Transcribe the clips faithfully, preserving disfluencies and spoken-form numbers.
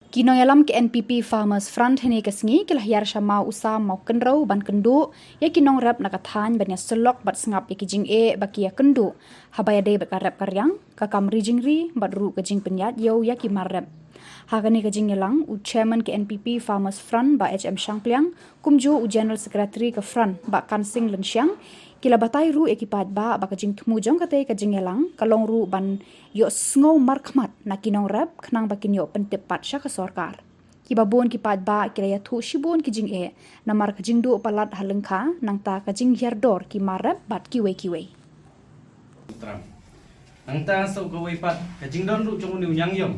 Ki nongïalam ka N P P Farmers Front hynne ka sngi ki la hiar sha maw u Sam Mawkynrew ban kynduh ïa ki nongrep na ka thaiñ ban ïa sylok bad sngap ïa ki jingeh ba ki ïa kynduh haba ïadei bad ka rep ka riang, ka kam ri jingri bad ruh ka jingpynïaid ïew ïa ki mar rep. Ha kane ka jingïalang, u Chairman ka N P P Farmers Front Bah H M Shangpliang, kumjuh u General Secretary ka Front Bah Kansing Lynshiang, ki la batai ruh ïa ki paidbah ba ka jingthmu jong katei ka jingïalang ka long ruh ban ïohsngew markhmat na ki nongrep khnang ba kin ïoh pyntip pat sha ka sorkar. Kiba bun ki paidbah ki la ïathuh shibun ki jingeh namar ka jingduh palat ha lyngkha nangta ka jinghiar dor ki mar rep bad kiwei kiwei. Tram. Nangta sa kawei pat ka jingdon ruh jong une u ñiangïong.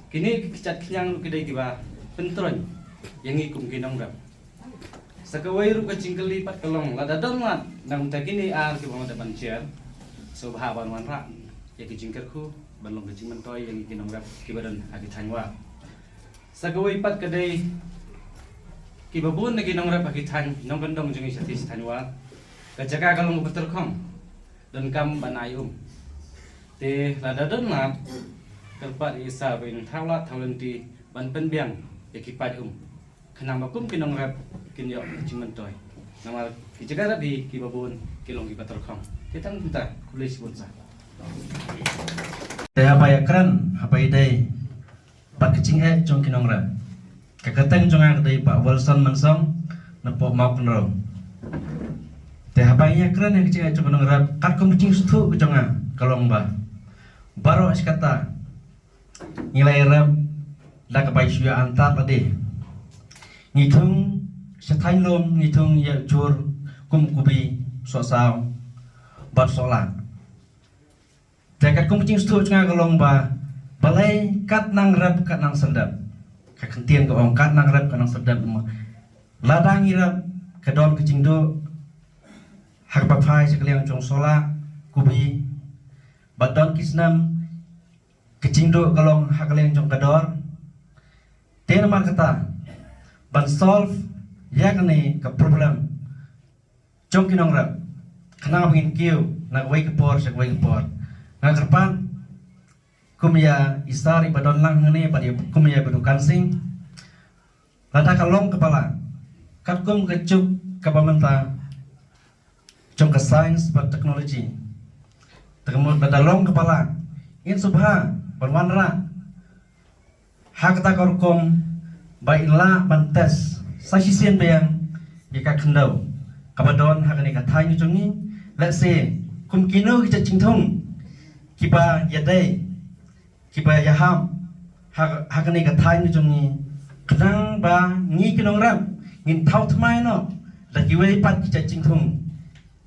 Kine ki kjat ki ñiang ruh ki dei kiba pyntroiñ ïa ngi kum ki nongrep. Sa kawei ruh ka jingkylli pat ka long, lada don lad na kumta kine ar kiba ong da ban jer, sngewbha ban wanrah ïa ki jingkyrkhu ban long ka jingmyntoi ïa ngi ki nongrep kiba don ha ki thaiñ wah. Sa kawei pat ka dei kiba bun na ki nongrep ha ki thaiñ nongkyndong jong ngi sha thaiñ sha thaiñ wah, ka jaka ka long kaba tyrkhong, donkam ban ai um. Te lada don lad, kyrpad ïa i Sir ba in thaw lad thaw lynti ban pynbiang ïa ki paid um, khnang ba kum ki nongrep kin ïoh jingmyntoi. Namar ki jaka rep hi kiba bun ki long kiba tyrkhong. Te tang kumta, khublei shibun Sir. Te haba ïakren, haba ïadei bad ka jingeh jong ki nongrep, ka kyrteng jong nga ka dei Bah Wilson Mynsong, na poh Mawkynrew. Te haba ngi ïakren ïa ka jingeh jong ki nongrep, katkum ka jingsngewthuh ka jong nga ka long ba baroh shi katta ngi la ïarep da kaba shu ïa antad lade. Ngi thung sha thaiñ lum, ngi thung ïa jhur kum Kubi, Sohsaw bad Sohlah. Te katkum ka jingsngewthuh jong nga ka long ba balei kat nang rep kat nang serdep. Ka kyntien ka ong kat nang rep kat nang serdep. Lada ngi rep ka don ka jingduh ha kaba phai sha ka liang jong Sohlah, Kubi, bad don ki snem ka jingduh ka long ha ka liang jong ka dor. Te namar kata, ban solve ïa kane ka problem jong ki nongrep, khnang ba ngin kiew na kawei ka por sha kawei ka por, nga kyrpad kum ïa i Sir iba don lang hangne bad ïa kum ïa i Bah Kansing, lada ka long kaba lah katkum ka juk kaba mynta jong ka science bad technology, te ka mut lada long kaba lah, ngin sngewbha ban wanrah ha kata ka rukom ba in lah ban test sa shisien biang ïa ka khyndew kaba don ha kane ka thaiñ jong ngi. Let's say, kum kino ki jingthung kiba ïadei, kiba ïahap ha, ha kane ka thaiñ jong ngi, khnang ba ngi ki nongrep ngin thaw thymmai noh da kiwei pat ki jingthung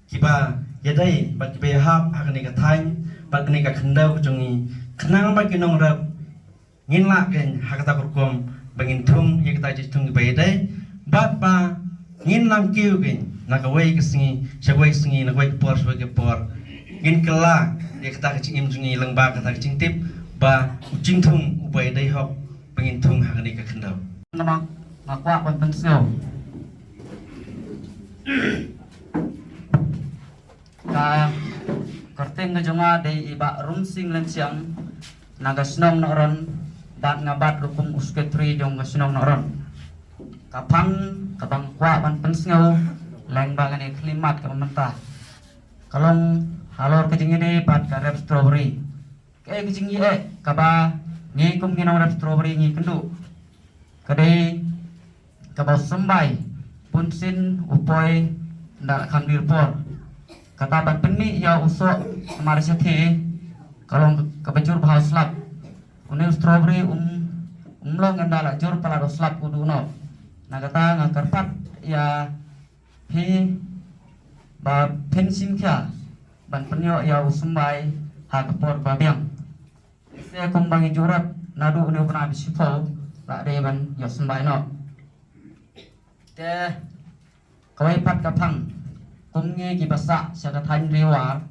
kiba ïadei bad kiba ïahap ha kane ka thaiñ bad kane ka khyndew jong ngi, khnang ba ki nongrep ngin lah kein ha kata ka rukom ba ngin thung ïa kita ki jingthung kiba ïadei, bad ba ngin nang kiew kein na kawei ka sngi sha kawei ka sngi, na kawei ka por sha kawei ka por. Ngin kylla ïa kata ka jingim jong ngi lyngba kata ka jingtip ba u jingthung uba ïadei hok ba ngin thung ha kane ka khyndew. Namar nga kwah ban pynsngew. Ka kyrteng ka jong nga dei i Bah Rumsing Lynshiang, na ka shnong Nohron, bad nga bat ruh kum u sekretari jong ka shnong Nohron. Ka phang kaba nga kwah ban pynsngew lyngba kane ka khlieh mat kaba mynta ka long halor ka jingïadei bad ka rep strawberry. Kaei ka jingïadei kaba ngi kum ki nongrep strawberry ngi kynduh? Ka dei kaba u symbai bunsien u poi ynda la kham die por. Kata ban pynmih ïa u soh namar shatei ka long kaba jur bha u slap. Une u strawberry um, um long ynda la jur palat u slap u duh noh. Na kata nga kyrpad ïa phi ba phin shim khia ban pynïoh ïa u symbai ha ka por ba biang. Te kumba ngi ju rep naduh une u bnai ba shiphew, la dei ban ïoh symbai noh. Te kawei pat ka phang, kum ngi kiba sah sha ka thaiñ Ri War,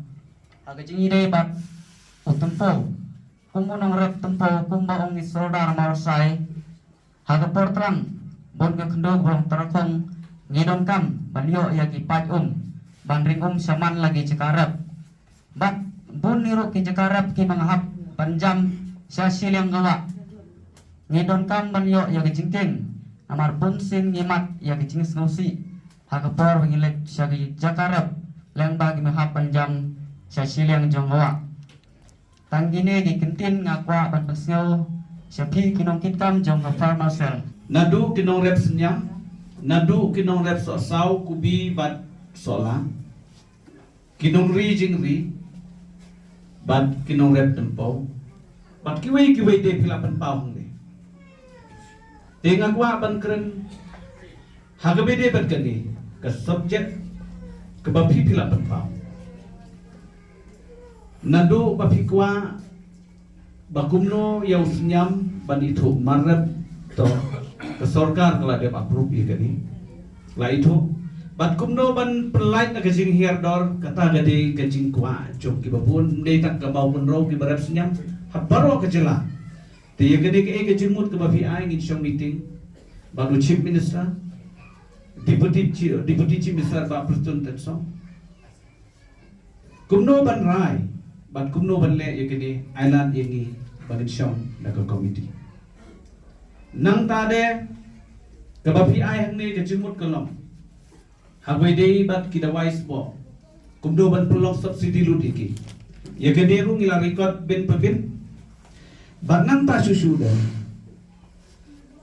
ha ka jingïadei bad u tympew, kum u nongrep tympew, kumba ong i Sordar Mawsai, ha ka por tlang bun ka khyndew ba long tyrkhong, ngi donkam ban ïoh ïa ki paid um ban ring um sha man la ki jaka rep. Bad bun ruh ki jaka rep kiba nga hap ban jam sha shiliang ka wah. Ngi donkam ban ïoh ïa ka jingkieng, namar bun sien ngi mad ïa ka jingsngewsih ha ka por ba ngi leit sha ki jaka rep lyngba ki mihap ban jam sha shiliang jong ka wah. Tang kine ki kyntien nga kwah ban pynsngew sha phi ki nongkitkam jong ka Farmer Cell. Naduh ki nongrep Synniang, naduh ki nongrep Sohsaw, Kubi bad Sohlang, ki nongri jingri bad ki nongrep Tympew bad kiwei kiwei de phi la pynpaw hangne. Te nga kwah ban kren ha kaba ïadei bad kane ka subject kaba phi phi la pynpaw. Naduh ba phi kwah ba kumno ïa u Synniang ban ithuh marep, to ka sorkar ka la dep approve ïa kane, la ithuh. Bad kumno ban pynlait na ka jinghiar dor, kata ka dei ka jingkwah jong kiba bun, ym dei tang ka Mawkynrew, kiba rep Synniang, ha baroh ka jylla. Te ïa kane kaei ka jingmut kaba phi ai, ngin shong meeting bad u Chief Minister, Deputy Chief, Deputy Chief Minister Bah Prestone Tynsong, kumno ban rai bad kumno ban leh ïa kane, ai lad ïa ngi ba ngin shong da ka committee. Nangta de kaba phi ai hangne ka jingmut ka long ha kaba ïadei bad ki dawai sboh, kumno ban pynlong subsidy lut ïa ki. Ïa kane ruh ngi la record bin pa bin. Bad nangta shuh shuh de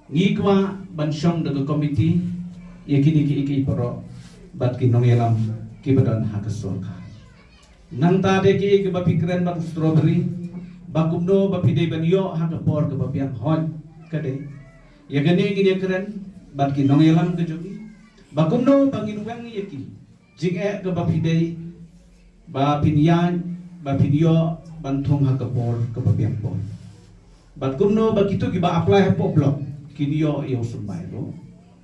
ngi kwah ban shong da ka committee ïa kine kiei kiei baroh bad ki nongïalam kiba don ha ka sorkar. Nangta de kiei kiba phi kren bad u Strawberry, ba kumno ba phi dei ban ïoh ha ka por kaba biang, hooid ka dei. Ïa kane ngin ïa kren bad ki nongïalam ka jong ngi ba kumno ba ngin weng ïa ki jingeh kaba phi dei ba phin ïaid, ba phin ïoh ban thung ha ka por kaba biang por. Bad kumno ba kito kiba apply hapoh block kin ïoh ïa u symbai ruh.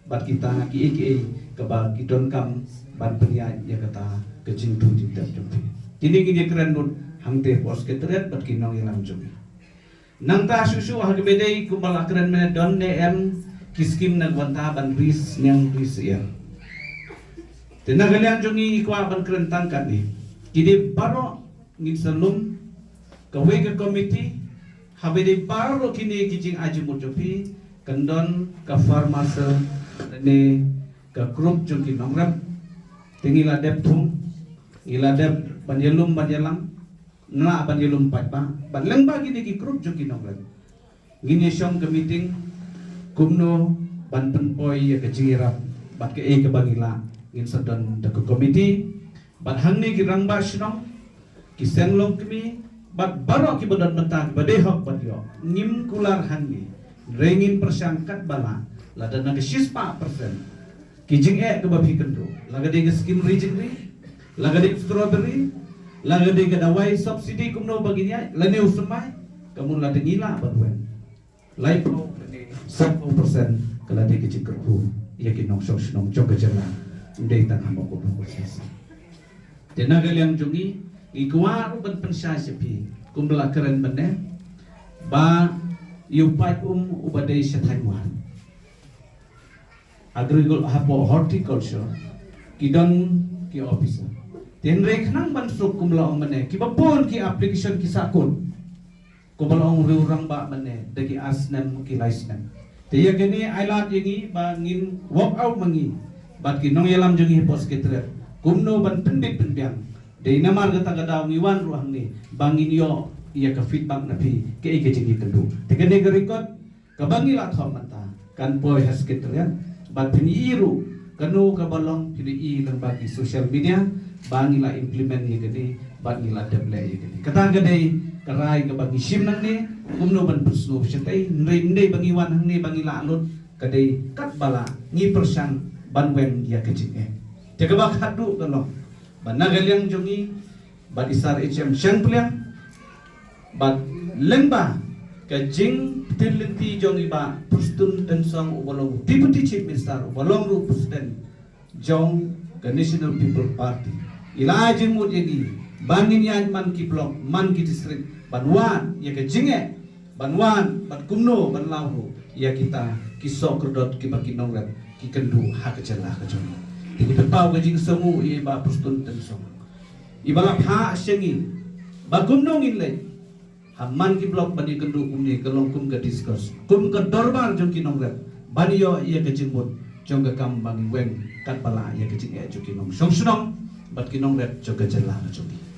Bad kita kiei kiei kaba ki donkam ban pynïaid ïa kata ka jingthung jingtep jong phi. Kine ngin ïa kren lut hangtei hapoh Secretariat bad ki nongïalam jong ngi. Nangta shuh shuh ha kaba ïadei kumba la kren mynne, don ne em ki skim na ka bynta ban ri sniang ri syiar. Te na ka liang jong ngi, ngi kwah ban kren tang katne. Kine baroh ngin sa lum kawei ka committee, ha kaba ïadei baroh kine ki jingai jingmut jong phi, kan don ka Farmer Cell ne ka group jong ki nongrep. Te ngi la dep thung, ngi la dep ban ïalum ban ïalam, ngi lah ban ïalum paidbah bad lyngba kine ki group jong ki nongrep. Ngin ïa shong ka meeting kumno ban pynpoi ïa ka jingïarap bad kaei kaba ngi lah, ngin sa don da ka committee. Bad hangne ki rangbah shnong, ki seng longkmie bad baroh kiba don bynta, kiba dei hok ban ïoh, ngim kular hangne. Hynrei ngin pyrshang katba lah, lada na ka shispah percent ki jingeh kaba phi kynduh, la ka dei ka skim ri jingri, la ka dei Strawberry, la ka dei ka dawai subsidy kumno ba ngin ïaid, lane u symbai, ka mut lada ngi lah ban weng, laiphew lane sanphew percent ka la dei ka jingkyrkhu ïa ki nongshong shnong jong ka jylla, ym dei tang ha Mawkynrew. Te na ka liang jong ngi, ngi kwah ruh ban pynshai sha phi kumba la kren mynne, ba ïa u paidbah uba dei sha thaiñ wah, agriculture hapoh horticulture, ki don ki officer. Te hynrei khnang ban suk kumba la ong mynne, kiba bun ki application ki sahkut, kumba la ong riew rangbah mynne, da ki ar snem ki lai snem. Te ïa kane ai lad ïa ngi ba ngin work out ma ngi bad ki nongïalam jong ngi hapoh Secretariat kumno ban pynbit pynbiang. Dei namar kata ka daw ngi wan ruh hangne ba ngin ïoh ïa ka feedback na phi kaei ka jingïakynduh. Te kane ka record kaba ngi la thoh mynta kan poi ha Secretariat bad phin ïohi ruh kano kaba long, phin ïohi lyngba ki social media ba ngi la implement ïa kane bad ngi la dep leh ïa kane. Kata ka dei ka rai kaba ngi shim nangne, kumno ban pynsngew shatei, hynrei ym dei ba ngi wan hangne ba ngi lah lut, ka dei katba lah ngi pyrshang ban weng ïa ka jingeh. Te kaba khatduh ka long ba na ka liang jong ngi bad i Sir H M Shangpliang, bad lyngba ka jingpyntip lynti jong i Bah Prestone Tynsong uba long Deputy Chief Minister, uba long ruh President jong ka National People Party, i la ai jingmut ïa ngi ba ngin ïaid man ki block, man ki district, ban wad ïa ka jingeh, ban wad bad kumno ban law ruh ïa kita ki sohkyrdot kiba ki nongrep ki kynduh ha ka jylla ka jong ngi. Te ngi pynpaw ka jingsngewnguh ïa i Bah Prestone Tynsong, iba la phah sha ngi ba kumno ngin leit A man ki block ban ïakynduh kumne ka long kum ka discourse, kum ka dorbar jong ki nongrep ban ïoh ïa ka jingmut jong ka kam ba ngi weng katba lah ïa ka jingeh jong ki nongshong shnong bad ki nongrep jong ka jylla ka jong ngi.